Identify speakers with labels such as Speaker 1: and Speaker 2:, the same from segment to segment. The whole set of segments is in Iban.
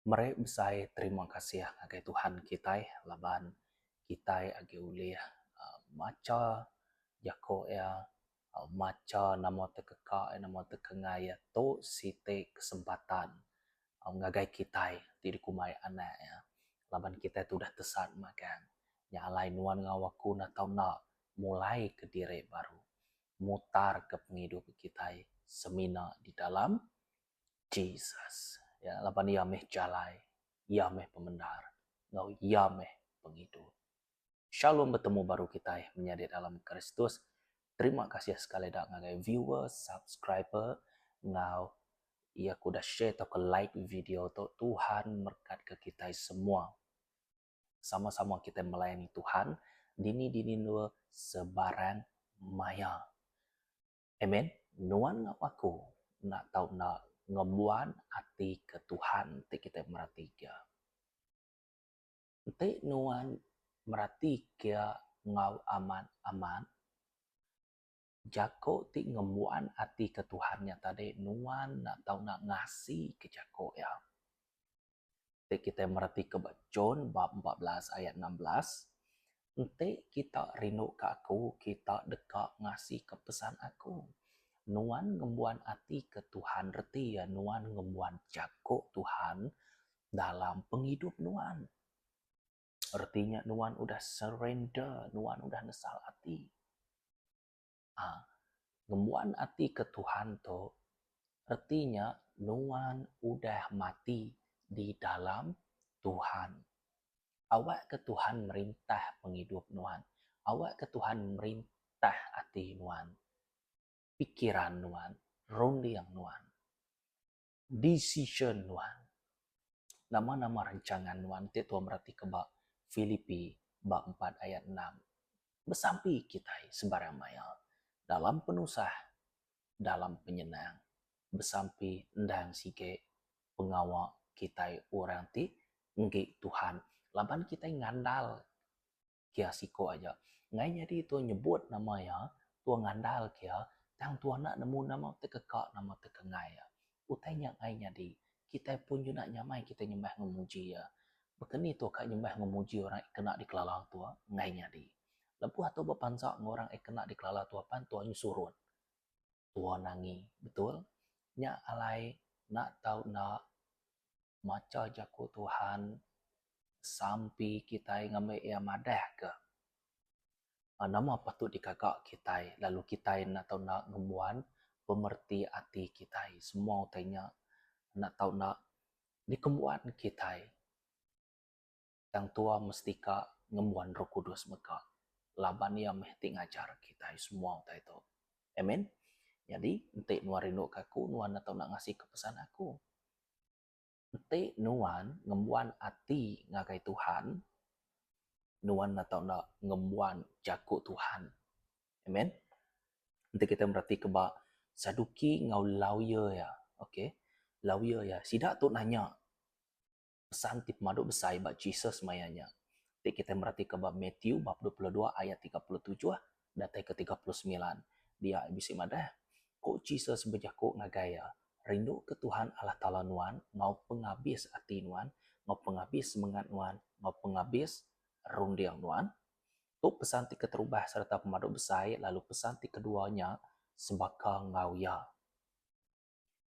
Speaker 1: Meri besai terima kasih ngagai Tuhan kitai laban kitai agi ulih macha jaku iya, macha nama tekeka iya, nama tekengai iya tu siti kesempatan ngagai kitai ti dikumbai anak iya laban kitai tu udah tesat magang. Nya alai nuan enggau aku enda tau enda mulai kediri baru mutar ke pengidup kitai semina di dalam Jesus. Ya, laban iya meh jalai, iya meh pemendar, enggau iya meh pengidup. Shalom betemu baru kitai menyadi dalam Kristus. Terima kasih sekali da ngagai viewer, subscriber enggau iya ke udah share tauka like video tu. Tuhan merekatka kitai semua. Sama-sama kitai melayani Tuhan dini-dini endur sebarang maya. Amen. Nuan enggau aku enda tau enda ngembuan ati ke Tuhan ti kitai meratika. Enti nuan meratika enggau amat-amat, jaku ti ngembuan ati ke Tuhan nya tadi nuan enda tau enda ngasika jaku iya. Enti kitai meratika ba John bab 14 ayat 16, Enti kita rinduka aku, kita deka ngasika pesan aku. Nuan ngembuan ati ke Tuhan reti iya nuan ngembuan jaku Tuhan dalam pengidup nuan. Reti nya nuan udah surrender, nuan udah nesal ati. Ha, ngembuan ati ke Tuhan tu reti nya nuan udah mati di dalam Tuhan. Awakka Tuhan merintah pengidup nuan. Awakka Tuhan merintah ati nuan, pikiran nuan, runding nuan, decision nuan. Nama-nama rancangan nuan ti tua meratika ba Filipi ba empat ayat enam. Besampi kitai sebarang maya dalam penusah, dalam penyenang. Besampi endang sigi pengawa kitai orang ti enggi Tuhan laban kitai ngandal kia siko aja. Enggai nyadi tua nyebut nama iya, tua ngandal kia tang tua enda nemu nama tekeka nama tekengai iya. Utai nya enggai nyadi. Kitai pun juna nyamai kitai nyembah enggau muji iya. Baka ni tua ka nyembah enggau muji orang kena dikelala tua? Enggai nyadi. Lebuh tua bepansa enggau orang kena dikelala tua pan tua nyesurut. Tua nangi. Betul? Nya alai enda tau enda macha jaku Tuhan sampi kitai ngambi iya madahka nama patut digaga kitai lalu kitai enda tau enda ngembuan pemereti ati kitai. Semua utai nya enda tau enda dikembuan kitai. Tang tua mesti ka ngembuan Roh Kudus mega laban iya meh ti ngajar kitai semua utai tu. Amen. Nyadi enti nuan rinduka aku nuan enda tau enda ngasika pesan aku. Enti nuan ngembuan ati ngagai Tuhan, nuan enda tau enda ngembuan jaku Tuhan. Amen. Enti kitai meratika ba Saduki enggau lawyer iya, okay. Lawyer iya, sida tu nanya pesan ti pemadu besai ba Jesus maya nya. Enti kitai meratika ba Matthew bab 22 ayat 37 datai ke 39, dia bisi madah, ku Jesus bejaku ngagai iya, Rinduka Tuhan Allah Taala nuan enggau pengabis ati nuan, enggau pengabis semengat nuan, enggau pengabis runding nuan. Tu pesan ti keterubah sereta pemadu besai lalu pesan ti kedua nya sebaka enggau iya.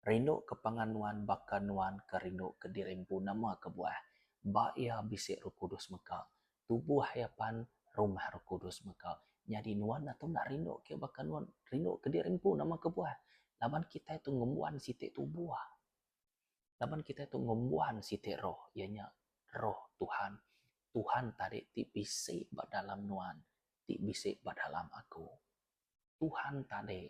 Speaker 1: Rinduka pangan nuan baka nuan ke rinduka diri empu nama kebuah. Ba iya bisi Roh Kudus mega. Tubuh iya pan rumah Roh Kudus mega. Nyadi nuan atu enda rindu ke baka nuan rindu ke diri empu nama kebuah. Laban kitai tu ngembuan siti tubuh. Laban kitai tu ngembuan siti roh iya nya roh Tuhan. Tuhan tadi ti bisi ba dalam nuan, ti bisi ba dalam aku. Tuhan tadi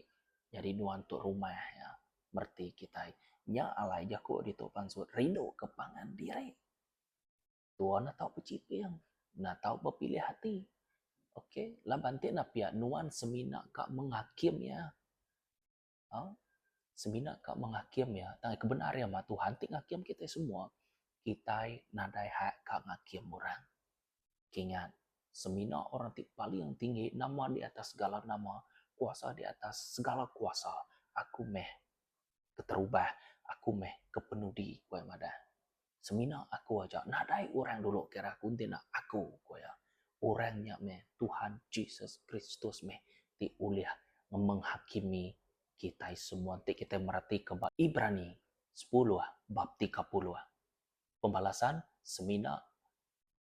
Speaker 1: nyadi nuan tu rumah iya mereti kitai. Nya alai jaku ditu pansut rindu ke pangan diri. Tua enda tau bechiping, enda tau bepilih ati. Ok, laban ti enda pia nuan semina ka menghakim iya. Au, semina ka menghakim iya tang kebenar iya mah Tuhan ti ngakim kitai semua. Kitai nadai hak ka ngakim orang. Kingat, semina orang ti paling tinggi nama di atas segala nama, kuasa di atas segala kuasa, aku meh keterubah, aku meh kepenudi, ku iya madah. Semina aku aja nadai orang dulu kira aku enti enda aku, ku iya. Orang nya meh Tuhan Jesus Kristus meh ti ulih menghakimi kitai semua enti kitai meratika ba Ibrani sepuluh bab 30. Pembalasan semina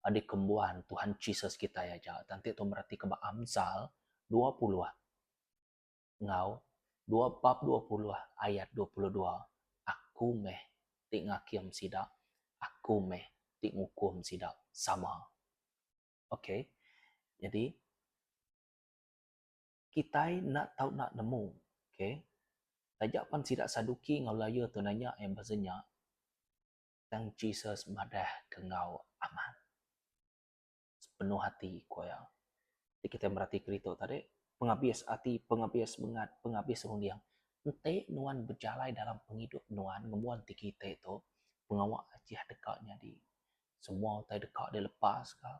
Speaker 1: dikembuan Tuhan Jesus kitai aja. Tang enti tu meratika ba Amsal 20 enggau dua bab 20 ayat 22, Aku meh ti ngakim sida, Aku meh ti ngukum sida. Sama. Ok. Nyadi, kitai enda tau enda nemu. Ok. Taja pan sida Saduki enggau lawyer tu nanya iya pasal nya, tang Jesus madah ke enggau amat. Sepenuh ati, ku iya. Ti kitai merati ke ditu tadi, pengabis ati, pengabis bengat, pengabis runding. Enti nuan bejalai dalam pengidup nuan ngembuan ti kitai tu, pengawa ajih deka nyadi. Semua utai deka dilepaska,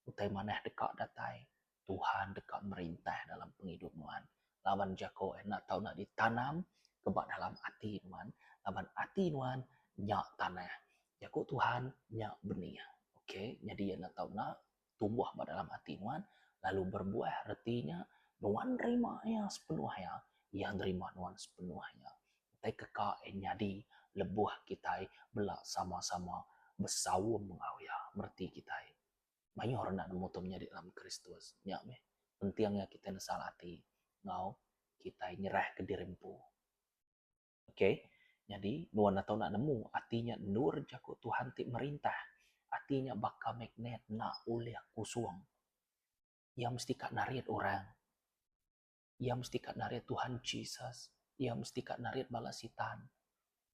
Speaker 1: utai manah deka datai. Tuhan deka merintah dalam pengidup nuan. Laban jaku enda tau enda ditanam ke ba dalam ati nuan laban ati nuan nya tanah. Jaku Tuhan nya benih. Ok, nyadi enda tau enda tumbuh ba dalam ati nuan lalu berbuah reti nya nuan nerima iya sepenuh iya, iya nerima nuan sepenuh iya. Utai ke ka nyadi lebuh kitai bela sama-sama besaum enggau iya mereti kitai. Mayuh orang enda nemu tu menyadi dalam Kristus. Nya meh penting iya kitai nesal ati enggau kitai nyerahka diri empu. Okay, nyadi nuan enda tau enda nemu ati nya endur jaku Tuhan ti merintah. Ati nya baka magnet enda ulih kusung. Iya mesti ka narit orang. Iya mesti ka narit Tuhan Jesus. Iya mesti ka narit bala sitan.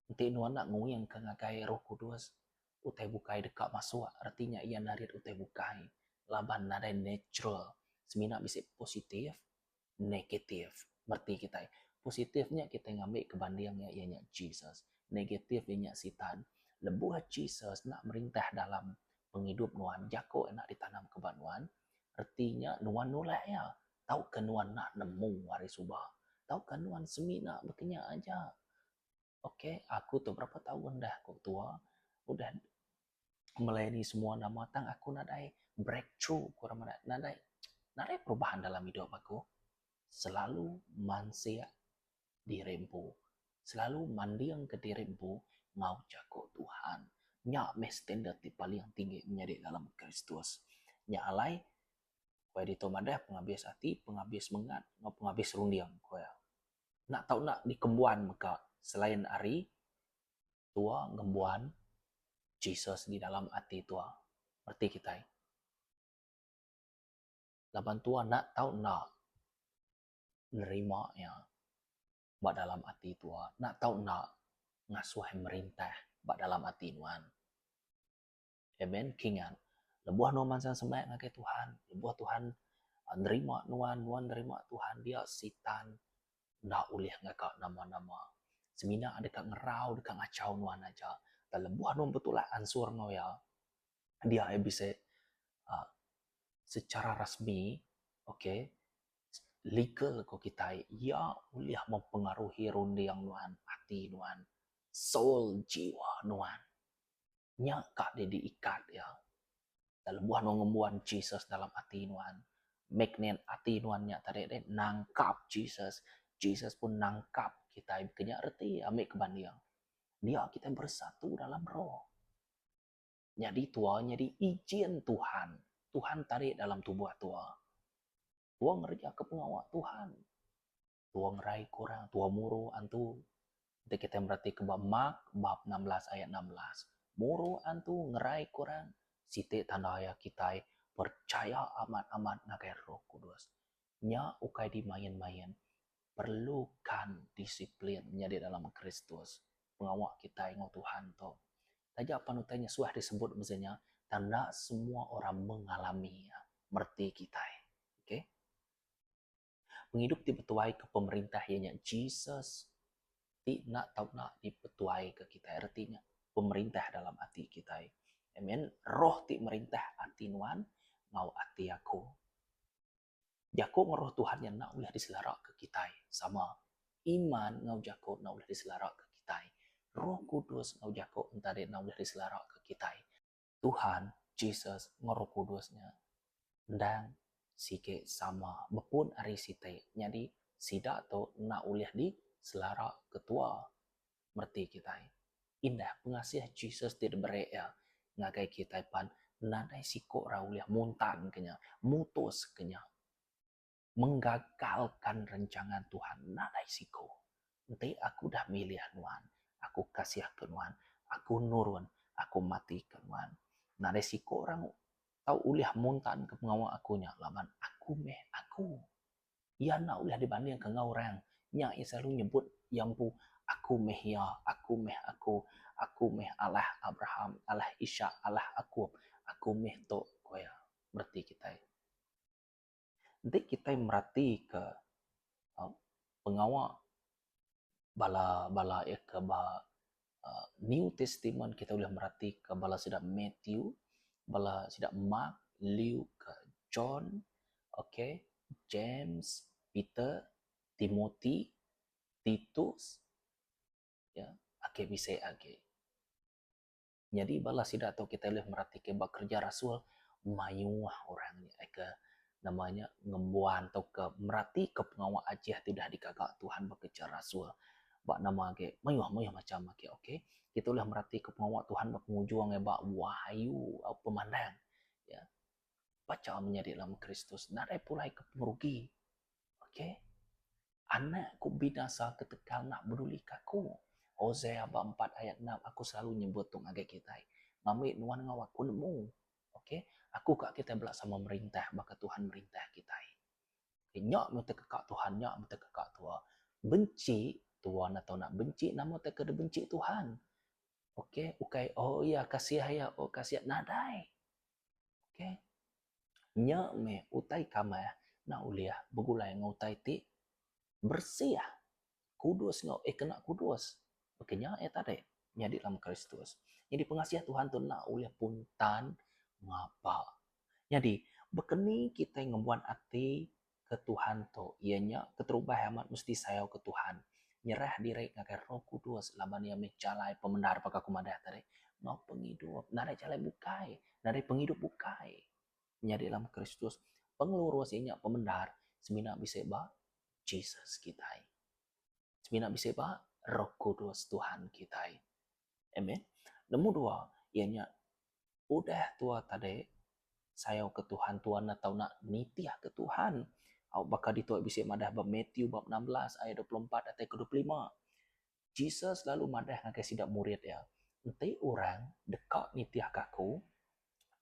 Speaker 1: Enti nuan enda nguingka ngagai Roh Kudus, utai bukai deka masuk, reti nya iya narit utai bukai laban nadai natural. Semina bisi positif, negatif. Mereti kitai. Positif nya kitai ngambi ke banding iya, iya nya Jesus. Negatif iya nya sitan. Lebuh Jesus enda merintah dalam pengidup nuan, jaku enda ditanam ke ba nuan, reti nya nuan nulak iya. Tauka nuan enda nemu ari suba. Tauka nuan semina baka nya aja. Ok, aku tu berapa taun dah ku tua udah melayani semua nama tang aku nadai breakthrough ku orang madah nadai nadai perubahan dalam idup aku. Selalu mansik diri empu. Selalu mandingka diri empu enggau jaku Tuhan. Nya meh standard ti paling tinggi menyadi dalam Kristus. Nya alai Ku iya ditu madah pengabis ati, pengabis mengat enggau pengabis runding, ku iya. Enda tau enda dikembuan mega selain ari tua ngembuan Jesus di dalam ati tua. Reti kitai. Laban tua enda tau enda nerima iya ba dalam ati tua, enda tau enda ngasuh iya merintah ba dalam ati nuan. Amen. Kingat, lebuh nuan mansang semak ngagai Tuhan, lebuh Tuhan nerima nuan, nuan nerima Tuhan, dia Sitan enda ulih ngaga nama-nama. Semina deka ngerau, deka ngachau nuan aja. Tang lebuh nuan betulak ansur enggau iya, dia iya bisi uhh secara rasmi okay legal ko kitai, iya ulih mempengaruhi runding nuan, ati nuan, soul jiwa nuan. Nya ka deh diikat iya. Tang lebuh nuan ngembuan Jesus dalam ati nuan, magnet ati nuan nya tadi deh nangkap Jesus, Jesus pun nangkap kitai baka nya reti iya ambi ke banding. Dia kitai bersatu dalam roh. Nyadi tua nyadi ijin Tuhan. Tuhan tadi dalam tubuh tua. Tua ngereja ke pengawa Tuhan. Tua ngerai ke orang, tua muru antu. Enti kitai meratika ba Mark bab 16 ayat 16, muru antu ngerai ke orang, siti tanda iya kitai percaya amat-amat ngagai Roh Kudus. Nya ukai dimain-main, perlukan disiplin nyadi dalam Kristus. Pengawa kitai enggau Tuhan tu. Taja pan utai nya suah disebut mesti nya, tang enda semua orang mengalami iya, mereti kitai. Okay. Pengidup ti betuaika pemerintah iya nya Jesus ti enda tau enda dipetuaika kitai reti nya pemerintah dalam ati kitai. Amen. Roh ti merintah ati nuan enggau ati aku. Jaku enggau roh Tuhan nya enda ulih diselaraka kitai sama iman enggau jaku enda ulih diselaraka kitai. Roh Kudus enggau jaku enta deh enda ulih diselaraka. kitai. Tuhan Jesus enggau Roh Kudus nya endang sigi sama bepun ari siti nyadi sida tu enda ulih diselara ketua mereti kitai. Indah pengasih Jesus ti diberi iya ngagai kitai pan nadai siku orang ulih muntan ke nya, mutus ke nya. Menggagalkan rencangan Tuhan nadai siku. Enti aku udah milih nuan, aku kasih ke nuan, aku nurun, aku mati ke nuan. Nadai siku orang tau ulih muntan ke pengawa aku nya laban aku meh aku. Iya enda ulih dibandingka enggau orang. Nya iya selalu nyebut iya empu, Aku meh iya, aku meh aku, aku meh Allah Abraham, Allah Ishak, Allah Akub, aku meh tu, ku iya. Mereti kitai. Enti kitai meratika pengawa bala bala iya ke ba New Testament kitai ulih meratika bala sida Matthew, bala sida Mark, Luke, John, okay, James, Peter, Timothy, Titus, ya, agi bisi agi. Nyadi bala sida tu kitai ulih meratika ba kereja rasul mayuh orang nya ke nama nya ngembuan tauka meratika pengawa ajih ti udah digaga Tuhan ba kereja rasul ba nama agi mayuh mayuh macam agi ok. Kita ulih meratika pengawa Tuhan ba pengujung iya ba wahyu pemandang ya. Bacha menyadi dalam Kristus nadai pulai ke pengerugi ok. Anak ku binasa ketegal enda bedulika aku. Hosea ba empat ayat enam aku selalu nyebut tu ngagai kitai. Ngambi nuan enggau aku nemu. Ok. Aku ka kitai bela sama merintah baka Tuhan merintah kitai. Okay, nya meh tekeka Tuhan, nya meh tekeka tua. Benci tua enda tau nak benci nama teka dibenci Tuhan. Ok, ukai oh iya kasih iya, oh kasih nadai. Ok. Nya meh utai kamah enda ulih begulai enggau utai ti bersih, kudus enggau eh kena kudus. Baka nya iya tadi nyadi dalam Kristus. Nyadi pengasih Tuhan tu enda ulih puntan ngapa. Nyadi baka ni kitai ngembuan ati ke Tuhan tu iya nya keterubah amat mesti sayau ke Tuhan. Nyerah diri ngagai Roh Kudus laban iya meh jalai pemendar baka ku madah tadi enggau pengidup. Nadai jalai bukai, nadai pengidup bukai. Nyadi dalam Kristus pengelurus iya nya pemendar semina bisi ba Jesus kitai. Semina bisi ba Roh Kudus Tuhan kitai. Amen. Nombor dua iya nya udah tua tadi sayau ke Tuhan tua enda tau nak nitih ke Tuhan. Au baka ditu bisi madah ba Matthew bab 16 ayat 24 datai ke 25. Jesus lalu madah ngagai sida murid iya, Enti orang deka nitihka aku,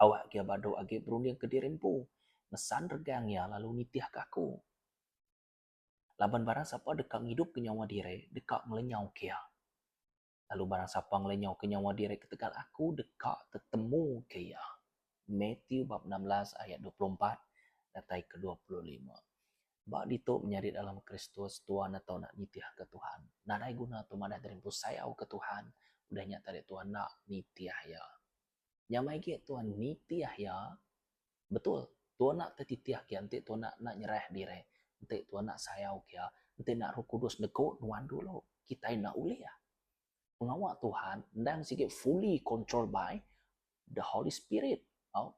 Speaker 1: awak iya badu agi berundingka diri empu, ngesan regang iya lalu nitihka aku. Laban barang sapa deka ngidupka nyawa diri, deka ngelenyauka iya. Lalu barang sapa ngelenyauka nyawa diri ketegal aku deka tetemuka iya. Matthew bab 16 ayat 24 datai ke 25. Ba ditu menyadi dalam Kristus tuan atau nak nitihka Tuhan. Nadai guna tu madah diri empu sayau ke Tuhan udah nya tadi tuan enda nitih iya. Nyamai agi tuan nitih iya betul tuan nak tetitih ke iya enti tuan nak nak nyerah diri enti tuan nak sayau ke iya enti nak roh kudus negu nuan dulu kitai enda ulih. Pengawa Tuhan endang sigi fully control by the Holy Spirit. Au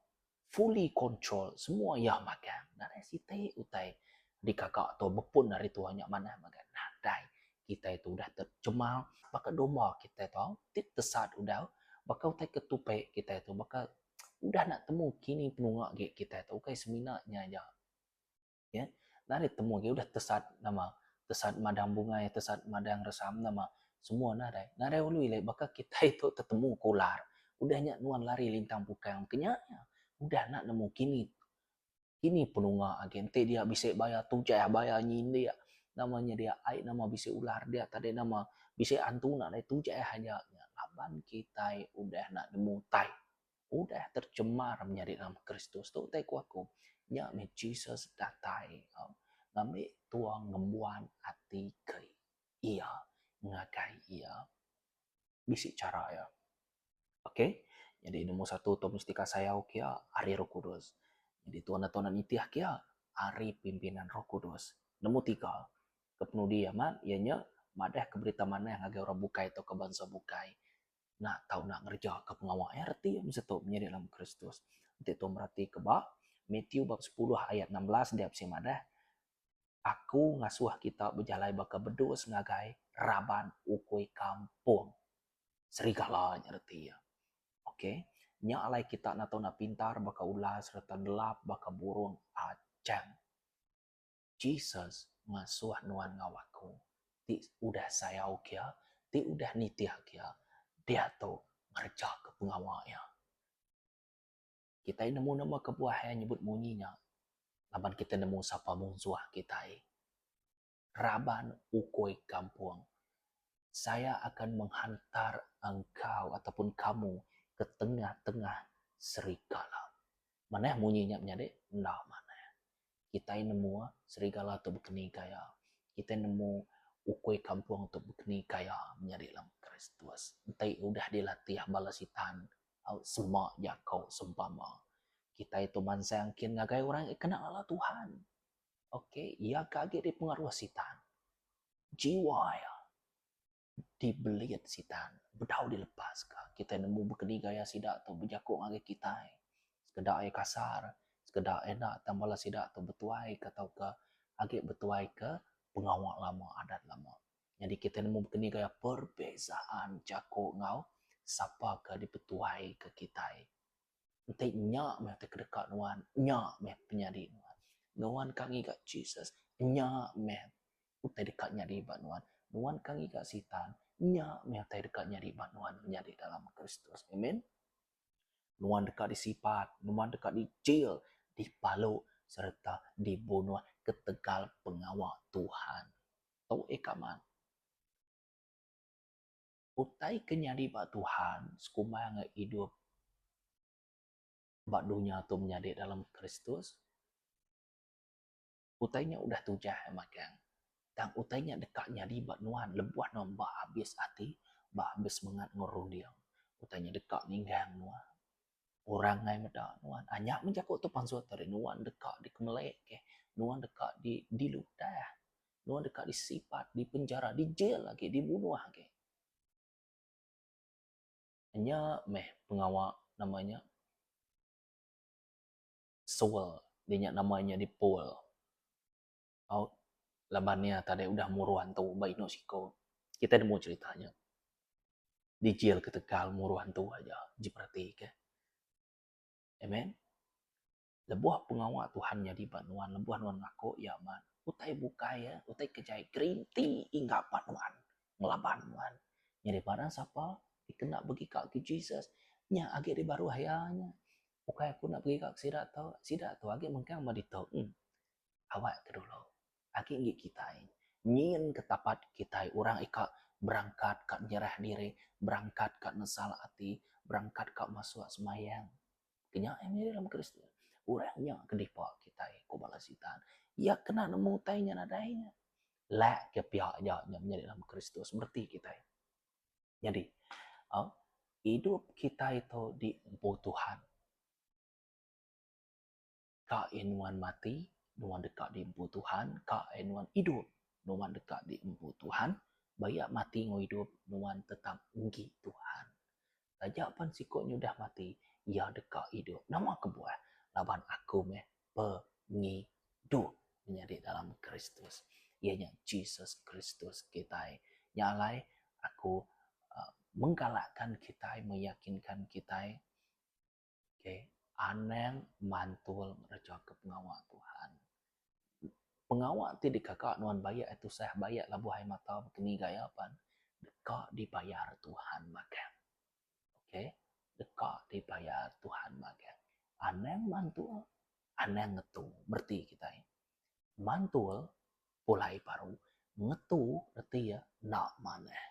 Speaker 1: fully control semua iya magang. Nadai siti utai digaga tu bepun ari Tuhan nya manah magang. Nadai. Kitai tu udah tercemar baka domba kitai tu ti tesat udah baka utai ke tupi kitai tu baka udah nak temu kini penunga agi kitai tu ukai semina nya aja. Ya. Nadai temu agi udah tesat nama tesat madang bungai tesat madang resam nama semua nadai. Nadai ulu ili baka kitai tu tetemu ke ular udah nya nuan lari lintang pukang ke nya nya udah nak nemu kini kini penunga agi enti dia bisi baya tujah baya nyindik nama nya dia ai nama bisi ular dia tadi nama bisi antu nadai tujah aja nya laban kitai udah nak nemu utai. Udah tercemar menyadi dalam Kristus tu utai ku aku. Nya meh Jesus datai ngambi tua ngembuan ati ke iya ngagai iya. Bisi chara iya. Okay. Nyadi nombor satu tu mesti ka sayau ke iya ari Roh Kudus. Nyadi tuan atau nak nitih ke iya ari pimpinan Roh Kudus. Nombor tiga, kepenudi amat iya nya madah ke berita manah ngagai orang bukai tauka bansa bukai. Enda tau enda ngerejaka pengawa iya reti iya mesti tu menyadi dalam Kristus. Enti tu meratika ba Matthew bab sepuluh ayat 16 dia bisi madah Aku ngasuh kita bejalai baka bedus ngagai raban ukui kampung. Serigala nya reti iya. Ok. Nya alai kita enda tau enda pintar baka ular sereta nelap baka burung achang. Jesus ngasuh nuan enggau aku ti udah sayau ke iya, ti udah nitih ke iya, diatu ngerejaka pengawa iya. Kitai nemu nama kebuah iya nyebut munyi nya laban kitai nemu sapa munsuh kitai. Raban ukui kampung. Saya akan menghantar engkau ataupun kamu ke tengah-tengah serigala. Manah munyi nya menyadi? Enda manah. Kitai nemu serigala tu bekeni gaya. Kitai nemu ukui kampung tu bekeni gaya menyadi dalam Kristus. Enti udah dilatih bala sitan au sema jako sempama. Kitai tu mansang kin ngagai orang kena lala Tuhan. Ok, iya ke agi dipengaruh sitan. Jiwa iya dibelit sitan bedau dilepaska. Kitai nemu bekeni gaya sida tu bejaku ngagai kitai. Sekeda iya kasar, sekeda iya enda tang bala sida tu betuai ke tauka agi betuai ke pengawa lama adat lama. Nyadi kitai nemu bekeni gaya perbezaan jaku enggau sapa ke dipetuai ke kitai. Enti nya meh ti kedeka nuan, nya meh penyadi nuan. Nuan ka ngiga Jesus, nya meh utai deka nyadi ba nuan. Nuan ka ngiga Sitan, nya meh utai deka nyadi ba nuan menyadi dalam Kristus. Amen. Nuan deka disipat, nuan deka dijil, dipalu sereta dibunuh ketegal pengawa Tuhan. Tu ika man. Utai ke nyadi ba Tuhan sekumbang iya idup ba dunya tu menyadi dalam Kristus, utai nya udah tujah iya magang. Tang utai nya deka nyadi ba nuan lebuh nuan ba abis ati, ba abis semengat enggau runding. Utai nya deka ninggang nuan. Orang ngai meda nuan. Nya meh jaku tu pansut ari nuan deka dikemelek, nuan deka diludah. Nuan deka disipat, dipenjara, dijil agi, dibunuh agi. Nya meh pengawa nama nya Saul iya nya nama nya di Paul. Au laban iya tadi udah muru antu ba inu siko. Kitai nemu cherita nya. Dijil ketegal muru antu aja ji perati ke. Amen. Lebuh pengawa Tuhan nyadi ba nuan, lebuh nuan ngaku Iya amat, utai bukai iya, utai ke jai gerinti inggap ba nuan, ngelaban nuan. Nyadi barang sapa dikena begiga ke Jesus, nya agi dibaruh Iya nya. Ukai aku enda begiga ke sida tu, sida tu agi mengkang ba ditu. Em. Awak ke dulu. Agi enggi kitai. Nyin ke tapat kitai orang ika berangkat ka nyerah diri, berangkat ka nesal ati, berangkat ka masuk semayang. Ke nya iya menyadi dalam Kristian. Orang nya ke dipa kitai ku bala sitan. Iya kena nemu utai nya nadai nya. Lak ke pia aja nya menyadi dalam Kristus mereti kitai. Nyadi au idup kitai tu diempu Tuhan. Ka iya nuan mati, nuan deka diempu Tuhan. Ka iya nuan idup, nuan deka diempu Tuhan. Ba iya mati enggau idup, nuan tetap enggi Tuhan. Taja pan siku nya udah mati, iya deka idup. Nama kebuah? Laban aku meh pengidup menyadi dalam Kristus, iya nya Jesus Kristus kitai. Nya alai aku uhh menggalakkan kitai, meyakinkan kitai okay anang mantul ngerejaka pengawa Tuhan. Pengawa ti digaga nuan bayak ai tusah bayak labuh ai mata bekeni gaya pan deka dibayar Tuhan magang. Okay deka dibayar Tuhan magang. Anang mantul anang ngetu mereti kitai. Mantul pulai baru ngetu reti iya enda manah.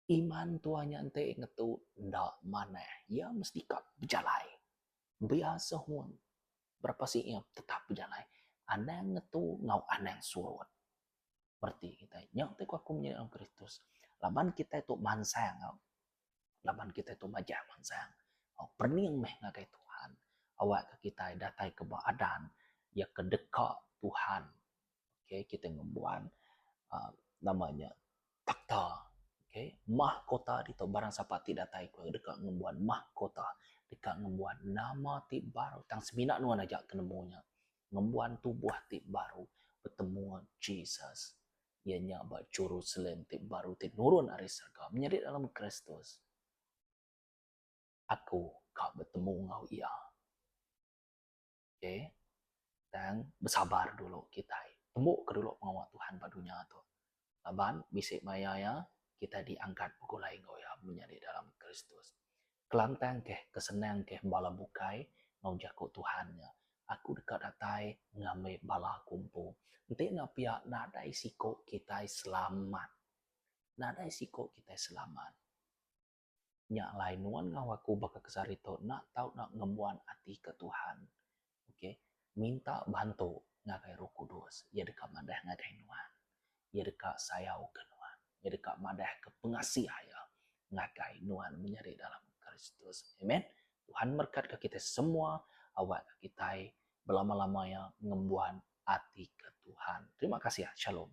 Speaker 1: Iman tua nya enti ngetu enda manah iya mesti ka bejalai. Biar sehun berapa siip tetap bejalai anang ngetu enggau anang surut. Bereti kitai nya ti ku aku menyadi dalam Kristus laban kitai tu mansang au laban kitai tu majak mansang au pening meh ngagai Tuhan awak ka kitai datai ke ba adan iya ke deka Tuhan. Okay kitai ngembuan uhh nama nya. Takhta. Ok. Okay, mahkota ditu barang sapa ti datai ku deka ngembuan mahkota, deka ngembuan nama ti baru tang semina nuan aja ke nemu nya. Ngembuan tubuh ti baru betemu Jesus iya nya ba Jerusalem ti baru ti nurun ari serega menyadi dalam Kristus. Aku ka betemu enggau iya. Okay. Tang besabar dulu kitai. Tembu ke dulu pengawa Tuhan ba dunya tu. Laban bisi maya iya kitai diangkat begulai enggau iya menyadi dalam Kristus. Kelantang keh kesenang keh bala bukai enggau jaku Tuhan nya. Aku deka datai ngambi bala aku empu. Enti enda pia nadai siko kitai selamat. Nadai siko kitai selamat. Nya alai nuan enggau aku baka ke sehari tu enda tau enda ngembuan ati ke Tuhan. Ok. Minta bantu ngagai Roh Kudus. Iya deka madah ngagai nuan. Iya deka sayau ke nuan. Iya deka madah ke pengasih iya ngagai nuan menyadi dalam Kristus. Amen. Tuhan merekatka kitai semua awakka kitai belama-lama iya ngembuan ati ke Tuhan. Terima kasih. Shalom.